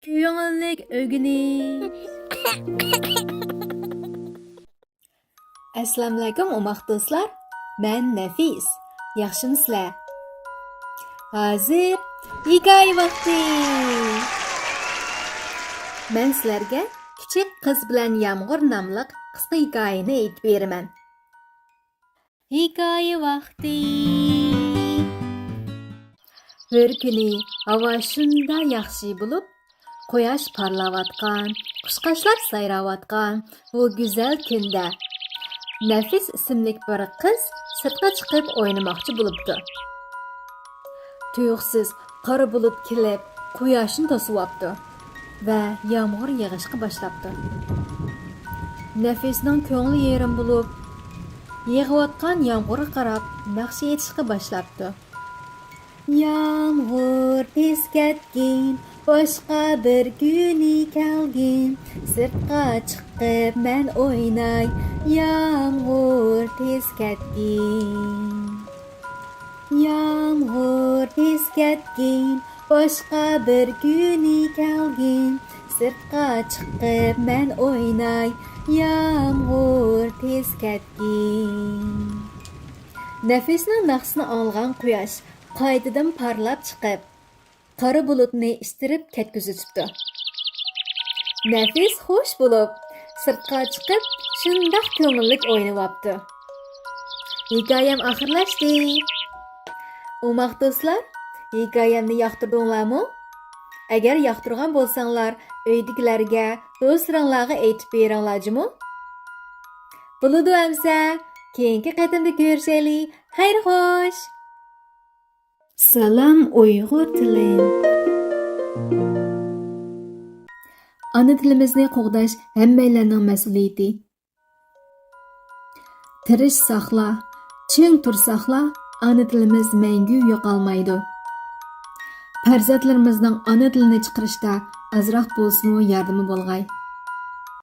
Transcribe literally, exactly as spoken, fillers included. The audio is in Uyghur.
كۆڭۈللۈك ئۆگىنىش. ئەسسالامۇئەلەيكۇم، ئوماق دوستلار. مەن نەفىس. ياخشىمۇسىلەر؟ ھازىر ھېكايە ۋاقتى. مەن سىلەرگە كىچىك قىز بىلەن يامغۇر ناملىق قىسقا ھېكايىنى ئېيتىپ بېرىمەن. ھېكايە ۋاقتى. بىر كۈنى ھاۋا شۇنداق ياخشى بولۇپ، قۇياش پارلاۋاتقان، قۇشقاچلار سايراۋاتقان بۇ گۈزەل كۈندە نەفىس ئىسىملىك بىر قىز سىرتقا چىقىپ ئوينىماقچى بولۇپتۇ. تۇيۇقسىز قارا بۇلۇت كېلىپ، قۇياشنى توسۇۋاپتۇ ۋە يامغۇر يېغىشقا باشلاپتۇ. نەفىسنىڭ كۆڭلى يېرىم بولۇپ، يېغىۋاتقان يامغۇرغا قاراپ ناخشا ئېيتىشقا باشلاپتۇ. يامغۇر تېز كەتكىن، باشقا بىر كۈنى كەلگىن، سىرتقا چىقىپ مەن ئويناي، يامغۇر تېز كەتكىن. يامغۇر تېز كەتكىن، باشقا بىر كۈنى كەلگىن، سىرتقا چىقىپ مەن ئويناي، يامغۇر تېز كەتكىن. نەفىسنىڭ ناخشىسىنى ئاڭلىغان قۇياش قايتىدىن پارلاپ چىقىپ، قارا بۇلۇتنى ئىتتىرىپ كەتكۈزۈۋېتىپتۇ. نەفىس خۇش بولۇپ، سىرتقا چىقىپ، شۇنداق كۆڭۈللۈك ئوينىۋاپتۇ. ھېكايەم ئاخىرلاشتى. ئوماق دوستلار، ھېكايەمنى ياقتۇردۇڭلارمۇ؟ ئەگەر ياقتۇرغان بولساڭلار، ئۆيدىكىلەرگە، دوستلىرىڭلارغا ئېيتىپ بېرىڭلار جۇمۇ. بولىدۇ ئەمسە، كېيىنكى قېتىمدا كۆرۈشەيلى. خەير خوش! سالام ئۇيغۇر تىلى. ئانا تىلىمىزنى قوغداش ھەممەيلەننىڭ مەسئۇلىيىتى. تىرىشساقلا، چىڭ تۇرساقلا، ئانا تىلىمىز مەڭگۈ يوقالمايدۇ. پەرزەنتلىرىمىزنىڭ ئانا تىلىنى چىقىرىشتا ئازراق بولسىمۇ ياردىمى بولغاي.